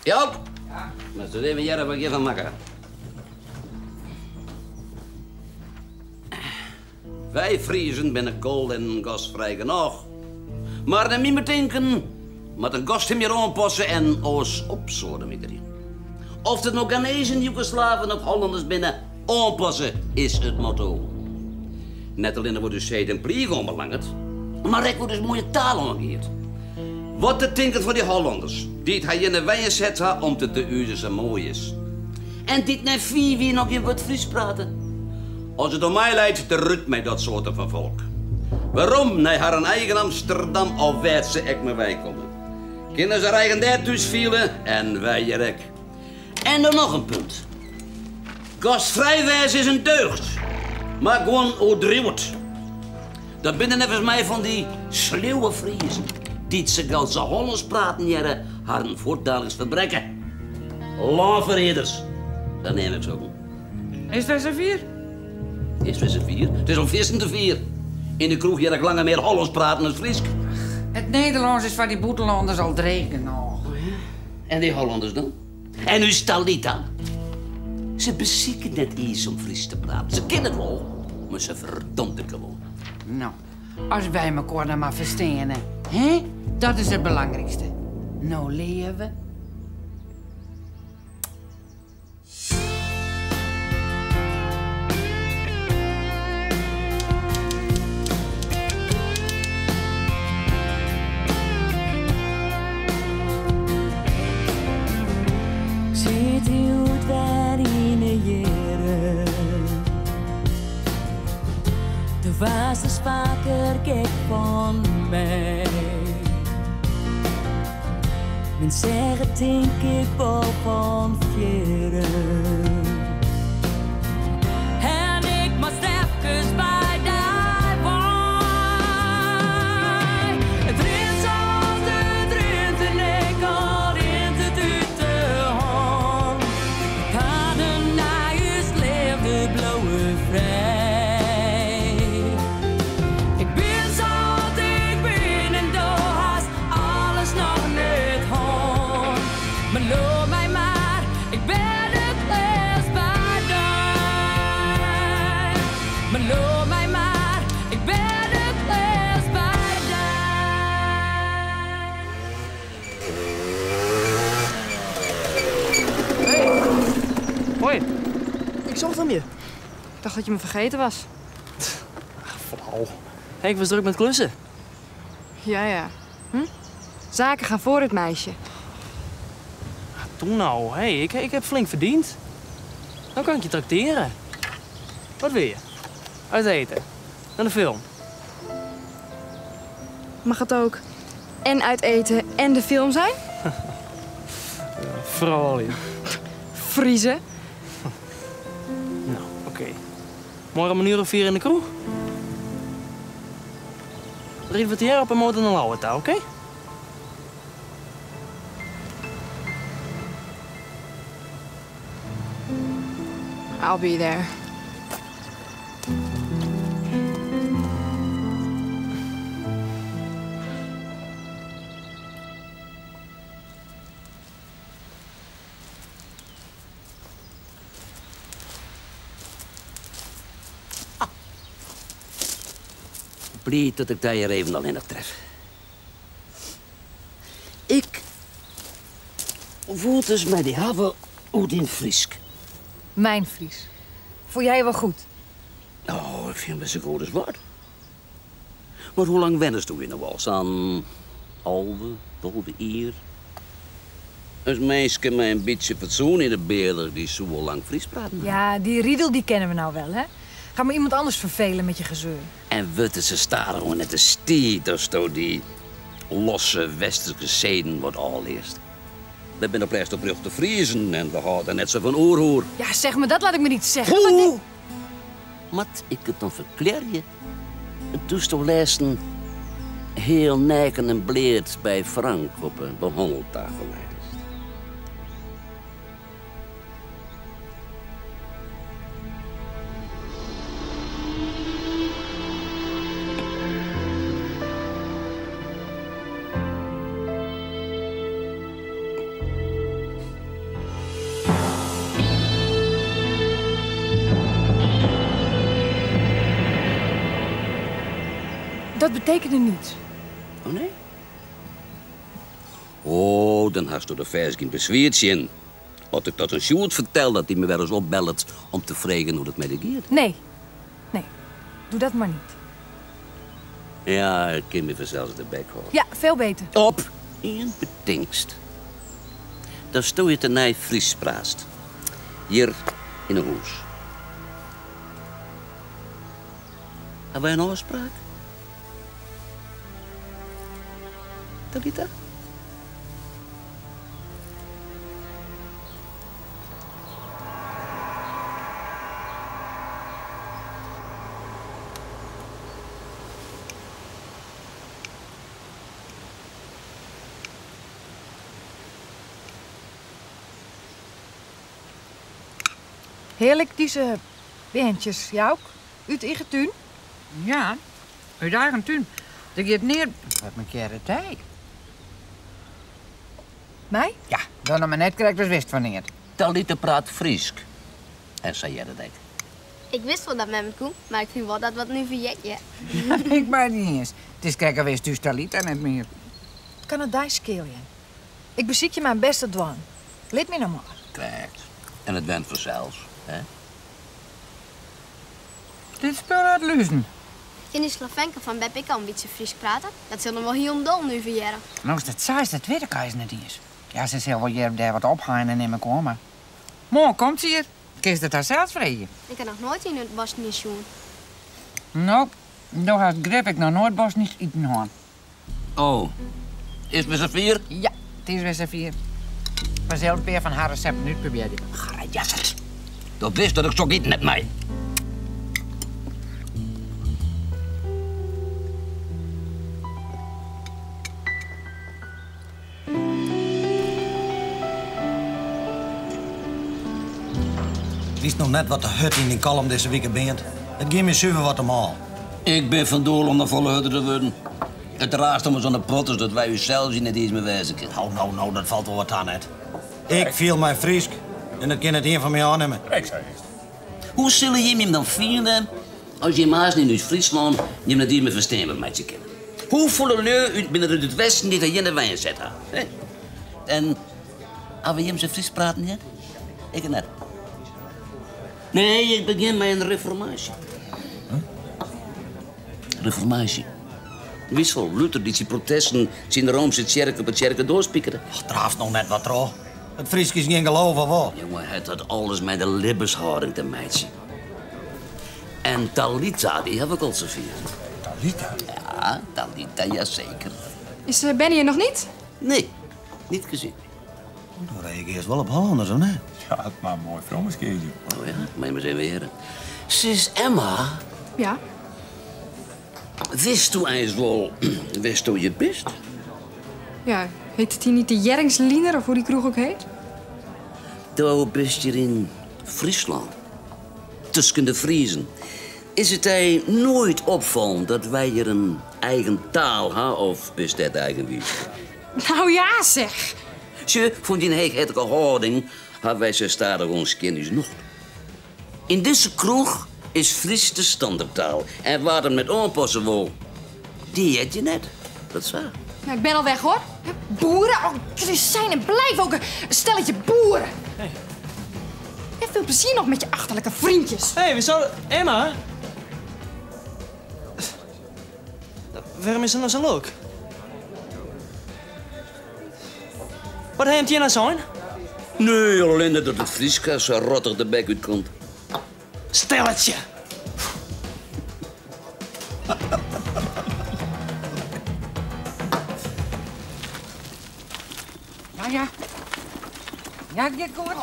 Joop! Moatst ris even hearre wat ik hjirfan makke ha. Wy Friezen binne gul en gastfrij genôch. Mar nei myn betinken moat in gast him hjir oanpasse en oars opsoademiterje. Oft it no Ghanezen, Joegoslaven of Hollanners binne, oanpasse is it motto. Net allinne wat ús sede en pliich oanbelanget, mar ek wat ús moaie taal oangiet. Wat te tinken fan dy Hollanners, dy't har hjir nei wenjen set ha om't it de uze sa moai is. En dy't nei 5 jier noch gjin wurd Frysk prate. As it oan my leit, derút mei dat soarte fan folk. Werom nei harren eigen Amsterdam of wêr't se ek mar weikomme. Kinne se har eigen dêr thús fiele en wy hjir ek. En dan noch in punt. Gastfrij wêze is in deugd, mar guon oerdriuwe it. Dat binne neffens my fan dy sleauwe Friezen, dy't sa gau't se Hollânsk praten hearre, harren fuortdaliks ferbrekke. Lânferrieders, sa neam ik sokken. Is it wer safier? Is it wer safier? It is al fierstente fier. Yn de kroech hear ik langer mear Hollânsk praten as Frysk. It Nederlânsk is foar dy bûtenlanners al dreech genôch. En dy Hollanners dan? En ús Talitha? Se besiket net iens om Frysk te praten. Se kin it wol, mar se ferdomt it gewoan. No, as wy mekoar dan mar fersteane, hè? Dat is it belangrykste. No, leave. Sit hjoed wer yn 'e jierren. Do waardst ris faker gek fan my. Men seach it tink ik wol fan fierren. En ik moast efkes by dy wei. It rint sa't it rint en ek al rint it út de hân. De paden nei ús leafde bliuwe frij. Ik bin sa't ik bin en do hast alles noch net hân. Mar leau my mar, ik bin it leafst by dy. Mar leau my mar, ik bin it leafst by dy. Hey. Hoi. Ik zocht om je. Ik dacht dat je me vergeten was. Flauw. Hey, ik was druk met klussen. Ja, ja. Hm? Zaken gaan voor het meisje. Doe nou. Hey, ik heb flink verdiend. Dan kan ik je trakteren. Wat wil je? Uit eten. Naar de film. Mag het ook en uit eten en de film zijn? Vooral je. Friezen. Nou, oké. Morgen om een uur of 4 in de kroeg. Riden we tegearre op 'e motor nei Ljouwert ta, oké? I'll be there. Bliid dat ik dy hjir even allinnich tref. Ik woe it ris mei dy hawwe oer dyn Frysk. Mijn Fries. Voel jij je wel goed? Oh, ik fyn my sa goed as wat. Mar hoe lang wennest do hjir no al? Sa'n 11, 12 jier? In minske mei in bytsje fatsoen yn 'e bealch, dy soe al lang Frysk praten hawwe. Ja, die riedel die kennen we nou wel, hè? Ga maar iemand anders vervelen met je gezeur. En wurdt it sa stadichoan net ris tiid datsto dy losse westerske seden wat ôflearst? Wy binne op 't lêst oprjochte Friezen en we hâlde net sa fan oerhoer. Ja, zeg maar, dat laat ik me niet zeggen. Hoe moat ik it dan ferklearje? Doe'tsto lêsten heal neaken en bleat by Frank op 'e behanneltafel leist. Dat betekende niets. Oh nee? Oh, dan hasto der fêst gjin beswier tsjin. As ik dat oan Sjoerd fertel dat hy my wer ris opbellet om te fregen hoe't it mei dy giet. Nee, nee, doe dat mar niet. Ja, ik kin my fansels de bek hâlde. Ja, veel beter. Op ien betingst. Datsto hjir tenei Frysk praatst. Hjir yn 'e hûs. Ha wy in ôfspraak? Talitha? Hearlik dizze beantsjes, Jouk. Ut eigen tún? Ja, út eigen tún. Der giet neat wat my kearre tij. My? Ja, doch no mar net krekt as witst fan neat. Talitha praat Frysk. En sa heart it ek. Ik wist wol dat mem it koe, mar ik fyn wol dat wat nuver heart, hear. Dat bin ik mei dy iens. It is krekt of witst ús Talitha net mear. Kan it dy skeeljen? Ik besykje myn bêst te dwaan. Lit my no mar. Krekt. En it went fansels, hè? Dit spul hat luzen. Kin dy Slavenka fan Bep ek al in bytsje Frysk prate? Dat sil dan wol hielendal nuver hearre. No'tst dat seist, dat wit ik eins net iens. Ja, se sil wol hjir of dêr wat opheine, nim ik oan, mar moarn komt se hjir. Kinst it har sels freegje. Ik ha noch noait ien út Bosnië sjoen. No, do hast grif ek noch noait Bosnysk iten hân. Oh, is it wer safier? Ja, it is wer safier. We sille in pear fan har resepten útprobearje. Garajasset. Do witst dat ik sok iten net mei. Witst no net wat te hurd yn dyn kollum dizze wike beant? It gie my suver wat te mâl. Ik bin fan doel om noch folle hurder te wurden. It raast ommers oan de protters dat wy ússels hjir net iens mear wêze kinne. No, no, no, dat falt wol wat ta net. Ik fiel my Frysk en dat kin net ien fan my ôfnimme. Hoe sille jim jim dan fiele as jim aanst yn ús Fryslân jim net iens mear fersteanber meitsje kinne? Hoefolle lju út binne der út it Westen dy't har hjir nei wenjen set ha? En hawwe jim se Frysk praten heard? Ik net. Nee, ik begjin mei in reformaasje. Reformaasje. Witst wol, Luther dy't syn protesten tsjin de Roomse tsjerke op 'e tsjerkedoar spikere. Och, draafst no net wat troch. It Frysk is gjin geloof, of wol? Jonge, het hat alles mei de libbenshâlding te meitsjen. En Talitha, dy haw ik al safier. Talitha? Ja, Talitha, jazeker. Is Bennie er nog niet? Nee, niet gezien. Do reagearrest wol op Hollanners, of net? Ja, it moat in moai frommiskje. Oh ja, moat je mar even hearre. Sis Emma. Ja? Witsto eins wol wêr'tsto hjir bist? Ja, heet het hier niet de Jerringsliner of hoe die kroeg ook heet? Do bist hjir yn Fryslân. Tusken de Friezen. Is it dy noait opfallen dat wy hjir in eigen taal ha of bist dêr te eigenwiis foar? Nou ja, zeg. Sjoch, fan dyn heechhertige hâlding ha wy sa stadichoan skjin ús nocht. Yn dizze kroech is Frysk de standerttaal en wa't him net oanpasse wol, dy heart hjir net. Dat sa. Nou, ik ben al weg hoor. Boeren, oh, jullie zijn en blijven ook een stelletje boeren. Hey. En veel plezier nog met je achterlijke vriendjes. Hey, we zouden... Emma? Wêrom is se no sa lilk? Wat ha jim tsjin har sein? Nee, allinne dat it Frysk har sa rottich de bek útkomt. Stelletsje! Ja, ja. Ja, it giet goed.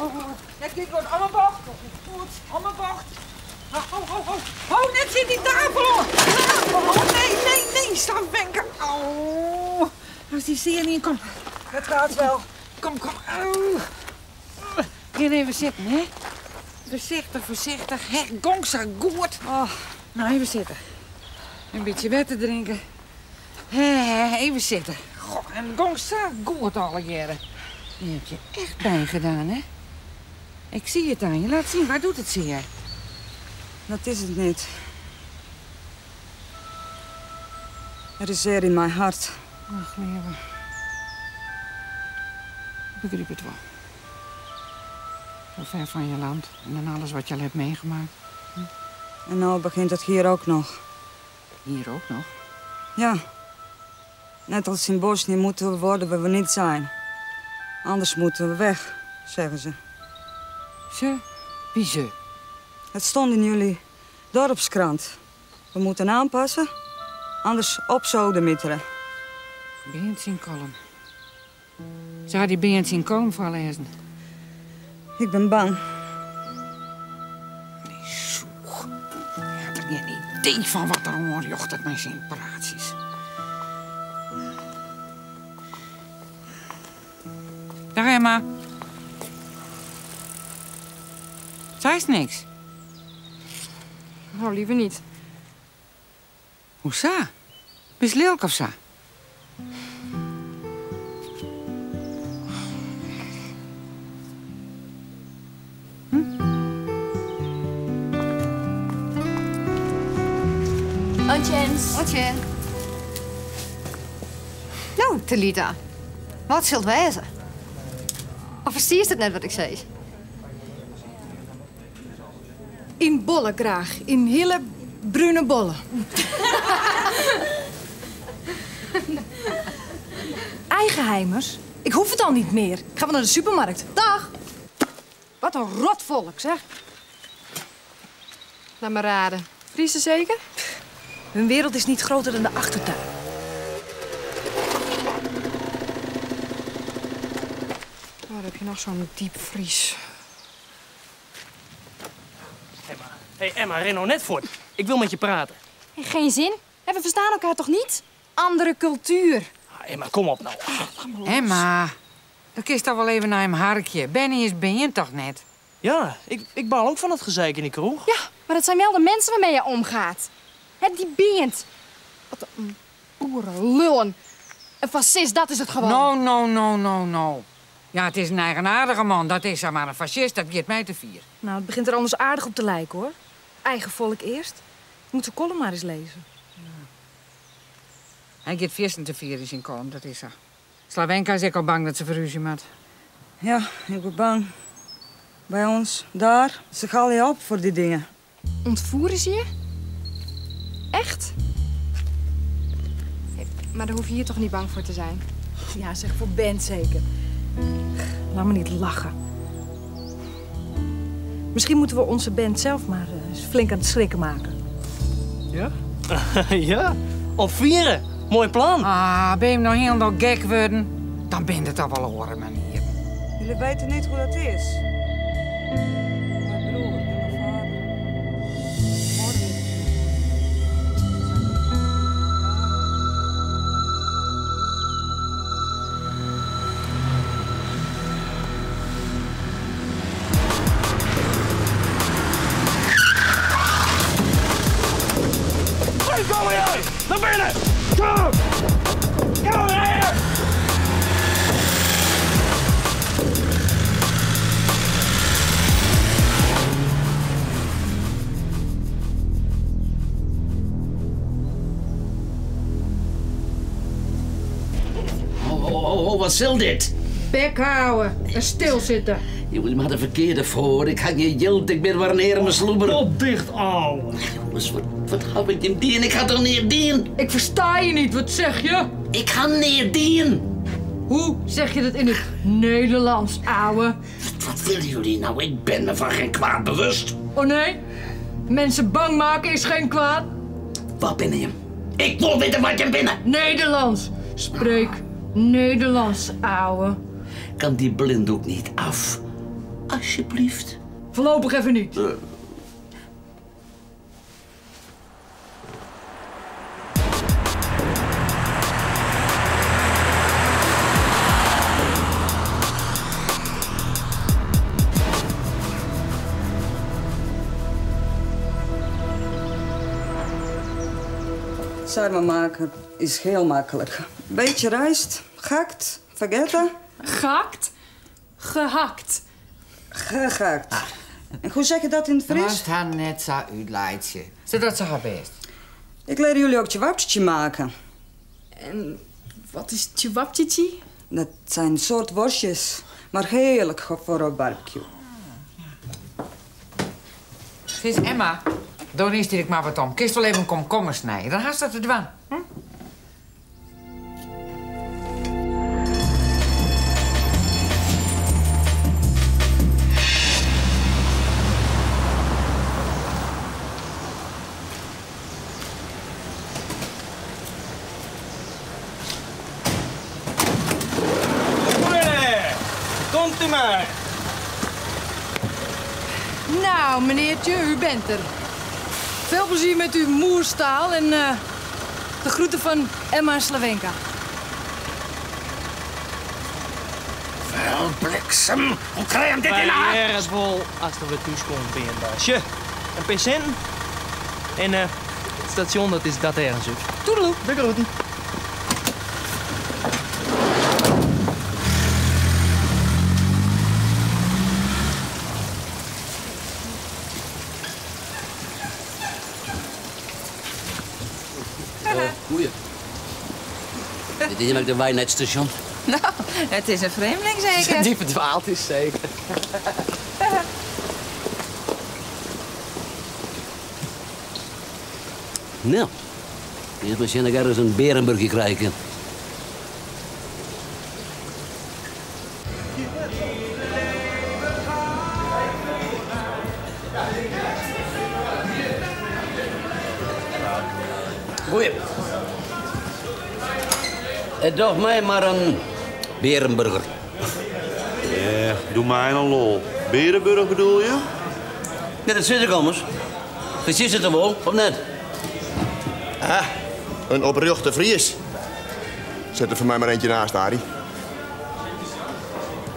It giet goed. Om 'e bocht. Goed, om 'e bocht. Ho, ho, ho. Ho, net tsjin dy tafel oan. Oh, nee, nee, nee, Slavenka. Oh, as dy sear yn kom. Het gaat wel. Kom, kom. Oh. Gean even sitten, hè. Foarsichtich, foarsichtich. Hè, gong sa goed. Oh. No, even sitte. In bytsje wetter drinke. Hè, even sitte. Goh, en gong sa goed allegearre. Je hebt je echt pijn gedaan, hè? Ik zie het aan je. Laat zien, waar doet het zeer? Dat is het net. Er is sear yn myn hert. Ach, leave. Ik begryp it wol. Zo ver van je land en dan alles wat je al hebt meegemaakt. En nou begint het hier ook nog. Hier ook nog? Ja. Net als in Bosnië moeten we worden waar we niet zijn. Anders moeten we weg, zeggen ze. Ze? Wie ze? Het stond in jullie dorpskrant. We moeten aanpassen, anders opsodemieteren. Beent zijn column. Ze had die Beent zijn column voorlezen. Ik ben bang. Nee, zoeg. Ik had er geen idee van wat er oorjocht dat mijn zijn praatjes. Dag Emma. Zij is niks. Nou, liever niet. Hoe zo? Bist lelijk of zo? Hoi Jens. Hoi Jen. Nou, Talita. Wat zult wijzen? Of verstiest het net wat ik zei? In bollen graag. In hele brune bollen. Eigenheimers? Ik hoef het al niet meer. Ik ga wel naar de supermarkt. Dag! Wat een rotvolk, zeg. Laat me raden. Friese zeker? Hun wereld is niet groter dan de achtertuin. Oh, daar heb je nog zo'n diepvries. Emma, hey Emma, ren nou net voort. Ik wil met je praten. Geen zin. We verstaan elkaar toch niet? Andere cultuur. Ah, Emma, kom op nou. Emma, dan kiest toch wel even naar hem harkje. Benny is ben je toch net? Ja, ik baal ook van dat gezeik in die kroeg. Ja, maar dat zijn wel de mensen waarmee je omgaat. Hè, die Beent. Wat een boerenlullen. Een fascist, dat is het gewoon. No, no, no, no, no. Ja, het is een eigenaardige man. Dat is maar een fascist, dat gaat mij te vier. Nou, het begint er anders aardig op te lijken, hoor. Eigen volk eerst. Ik moet zijn column maar eens lezen. Hij gaat viersten te vier in zijn column, dat is zo. Slavenka is ook al bang dat ze verruzie maakt. Ja, ik ben bang. Bij ons, daar, ze gaan je op voor die dingen. Ontvoeren ze je? Echt? Hey, maar daar hoef je hier toch niet bang voor te zijn? Ja, zeg voor Ben zeker. Laat me niet lachen. Misschien moeten we onze band zelf maar eens flink aan het schrikken maken. Ja? Ja, op vieren. Mooi plan. Ah, ben je nou helemaal gek worden? Dan ben je het al wel horen, manier. Jullie weten niet hoe dat is. Mijn broer en mijn vader. Morgen. Hey, kom jij! Naar binnen! Kom! Kom hier! Oh, oh, oh, oh, wat zal dit? Bek houden en stilzitten. Jullie maar de verkeerde voor. Ik had je jild, ik ben wanneer mijn sloeber. Op dicht, ouwe. Jongens, wat hou ik hem dien? Ik ga toch niet dien? Ik versta je niet, wat zeg je? Ik ga niet dien. Hoe zeg je dat in het Nederlands, ouwe? Wat willen jullie nou? Ik ben me van geen kwaad bewust. Oh nee? Mensen bang maken is geen kwaad. Wat ben je? Ik wil weten wat je binnen. Nederlands. Spreek Nederlands, ouwe. Kan die blinddoek niet af? Alsjeblieft. Voorlopig even niet. Sarma maken is heel makkelijk. Beetje rijst, gehakt, vergeten. Gehakt? Gehakt. Gehakt. En hoe zeg je dat in het Fries? Moest haar net zo uitleidje, zodat ze haar best. Ik leer jullie ook je wappertje maken. En wat is ćevapčići? Dat zijn een soort worstjes, maar heerlijk voor een barbecue. Sis Emma, dan is ik maar wat om. Kist wel even komkommer snijden, dan haast dat te dwang. Hm? Komt u maar. Nou, meneertje, u bent er. Veel plezier met uw moerstaal en de groeten van Emma en Slavenka. Wel, bliksem. Hoe krijg je hem dit in de hand? Ergens wel als er weer thuis komt, ben je een baasje. Een paar centen. En het station, dat is dat ergens uit. Toedeloe. De groeten. Goeie. Dit is hier de wijn het station. Nou, het is een vreemdeling zeker. Die verdwaald is zeker. Nou, hier misschien ergens een berenburgje krijgen. Goeie. Het docht mij maar een berenburger. Ja, doe mij een lol. Berenburg bedoel je? Nee, dat zit ik anders. Precies het er wel, of net? Ah, een oprechte Fries. Zet er voor mij maar eentje naast, Arie.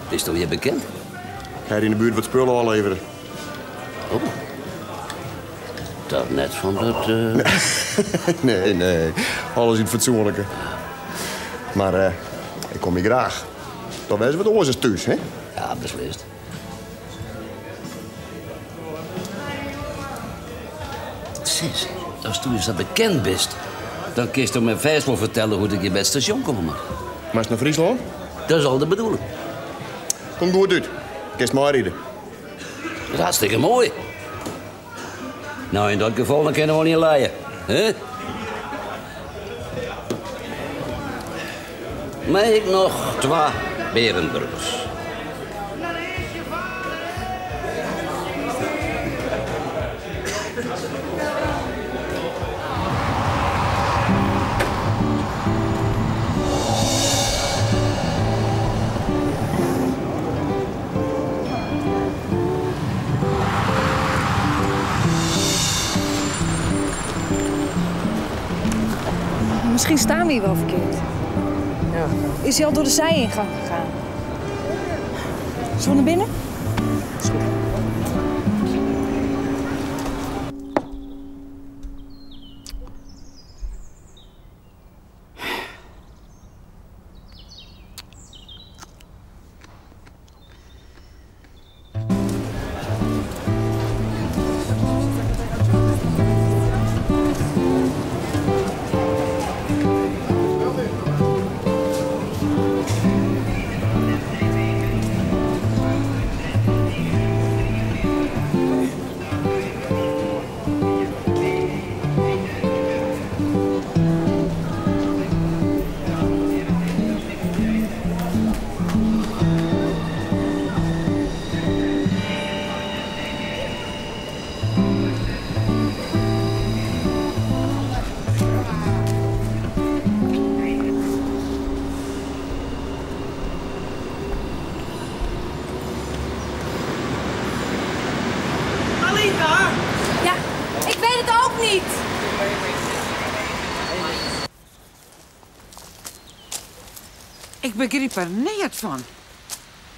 Is toch weer bekend? Ga hier in de buurt wat spullen aanleveren. Oh. Dat net van dat... Nee, nee. Alles in het fatsoenlijke. Maar ik kom hier graag. Dan wijzen we het oors eens thuis, hè? Ja, beslist. Sis, als toen je dat bekend bent, dan kun je toch met vijf wel vertellen hoe ik je bij het station kom. Maar is het naar Friesland? Dat is al de bedoeling. Kom goed uit. Kist maar rijden. Dat is hartstikke mooi. Nou, in dat geval dan kunnen we niet leien. Hè? Mag ik nog 2 berenburgers? Misschien staan we hier wel verkeerd. Ja. Is hij al door de zijingang gegaan? Zullen we naar binnen? Is goed. Ja, ik weet het ook niet. Ik begrijp er niet van.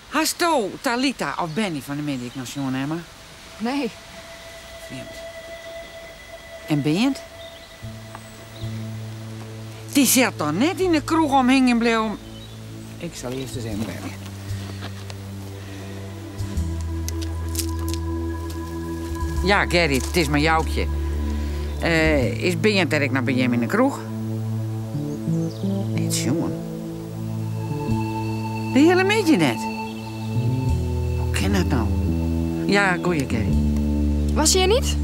Hasto, Talita of Benny van de middag nog jongen, Emma? Nee. Vreemd. En Bernd? Die zit toch net in de kroeg omheen en bleef. Ik zal eerst eens even bellen. Ja, Gerrit, het is mijn joukje. Is Bernd dat ik naar bij hem in de kroeg? Net sjoen. De hiele middei net. Hoe kin dat no? Ja, goeie Gerry. Was hy hjir niet?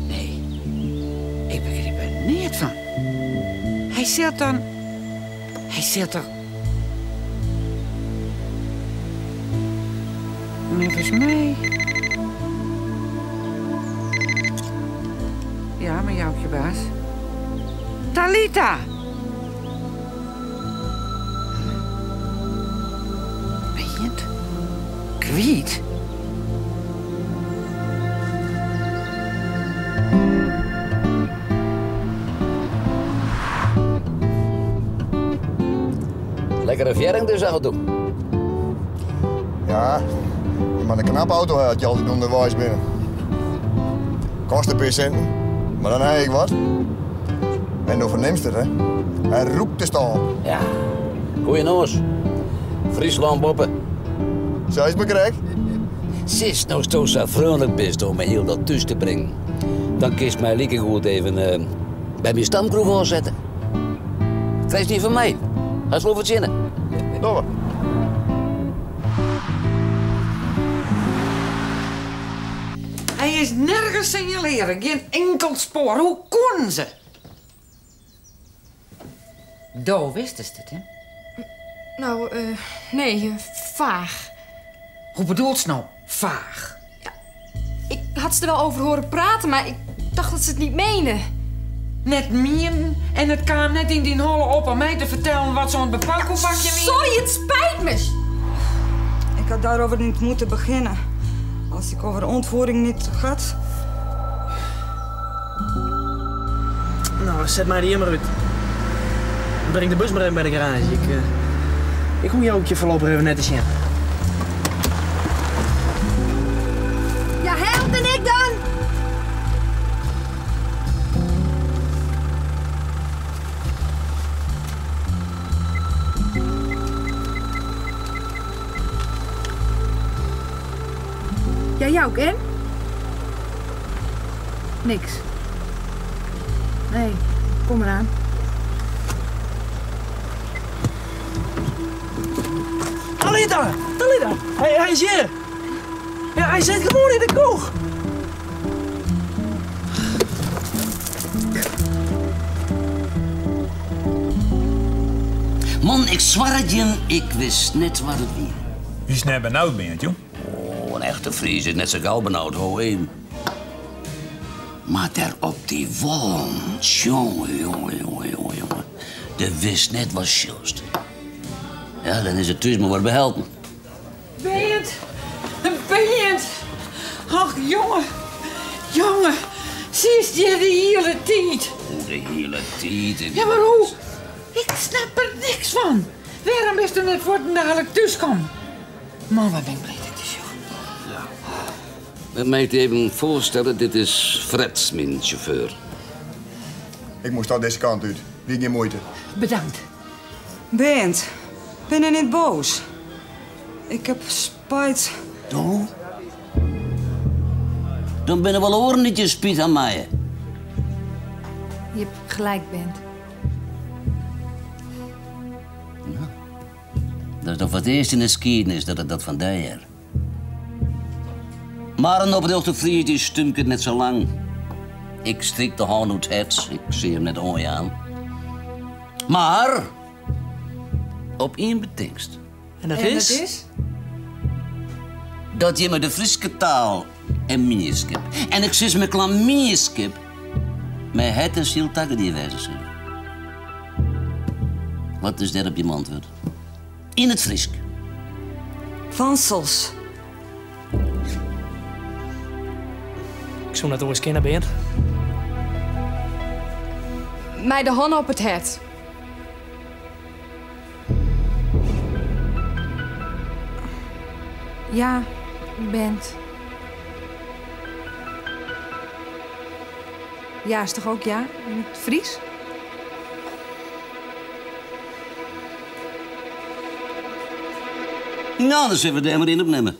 Nee. Ik begryp der neat fan. Hy sit dan. Hy sit der. Neffens my. Ja, mei Joukje Baas. Talita! Begjint kwyt. Lekkere fearring dus af en toe. Ja, mar in knappe auto hat je altyd ûnderweis binne. Kost in pear sinten, mar dan ha ik wat. En do fernimst it, hè? Hy rûkt de stâl. Ja, goeie noas. Fryslân boppe. Sa is it mar krekt. Sis, no'tsto sa freonlik bist om my hielendal thús te bringen, dan kinst my likegoed even by myn stamkroech ôfsette. Krijst ien fan my. Hast wol fertsjinne. Dogge. Hy is nergens sinjalearre, gjin inkeld spoar. Hoe koenen se? Do wistest it, hè? No, nee, faach. Hoe bedoelst no, faach? Ja, ik had se der wel over horen praten, mar ik tocht dat se it niet mienden. Net mienden? En it kaam net yn dyn holle op om my te fertellen wat se oan it bepankoekbakjen wie? Sorry, it spijt me. Ik had daarover niet moeten beginnen. Als ik over ontvoering niet had. No, set my de hjir mar út. Bring de bus mar even by de garaazje. Ik, ik hoech Joukje foarlopich even net te sjen. Ja, help en ik dan! Ja, Jouk, en? Niks. Nee, kom eraan. Talita! Talita! Hy, hy is hjir! Ja, hy sit gewoan yn de kroech! Man, ik swar it jim, ik wist net wat it wie. Wiest net benaud, Beant, jong? Oh, in echte Fries is net sa gau benaud, ho even. Mar dêr op dy wâlen, tsjonge, jonge, jonge, jonge, jonge, do witst net watst sjochst. Ja, dan is it thús mar wat behelpen. Beant, Beant! Och, jonge, jonge, sietst hjir de hiele tiid? Hoe de hiele tiid? Ja, mar hoe? Ik snap der niks fan. Wêrom bist do net fuortendalik thúskommen? Man, wat bin ik bliid dy te sjoen. Ja. Lit my it even foarstelle, dit is Fred, myn sjauffeur. Ik moast al dizze kant út. Wie gjin muoite. Bedankt. Beant, bin net boas. Ik heb spijt. Do? Dan binne wol oaren dy't hjir spyt ha meie. Je hebt gelijk, Beant. Ja. Dat is noch foar it earst yn de skiednis dat ik dat fan dy hear. Mar in oprjochte Fries dy stúmket net sa lang. Ik stryk de hân oer it hert, ik sil him net oanjaan. Mar op ien betingst. En dat is? Dat jimme de Fryske taal en mienskip, en ik sis mei klam mienskip, mei hert en siel tagedien wêze sille. Wat is dêrop jim antwurd? Yn it Frysk. Fansels. Ik soe net oars kinne, Beant. Mei de hân op it hert. Ja, Beant. Ja is toch ook ja yn it Frysk? No, dan sille we dêr mar yn opnimme.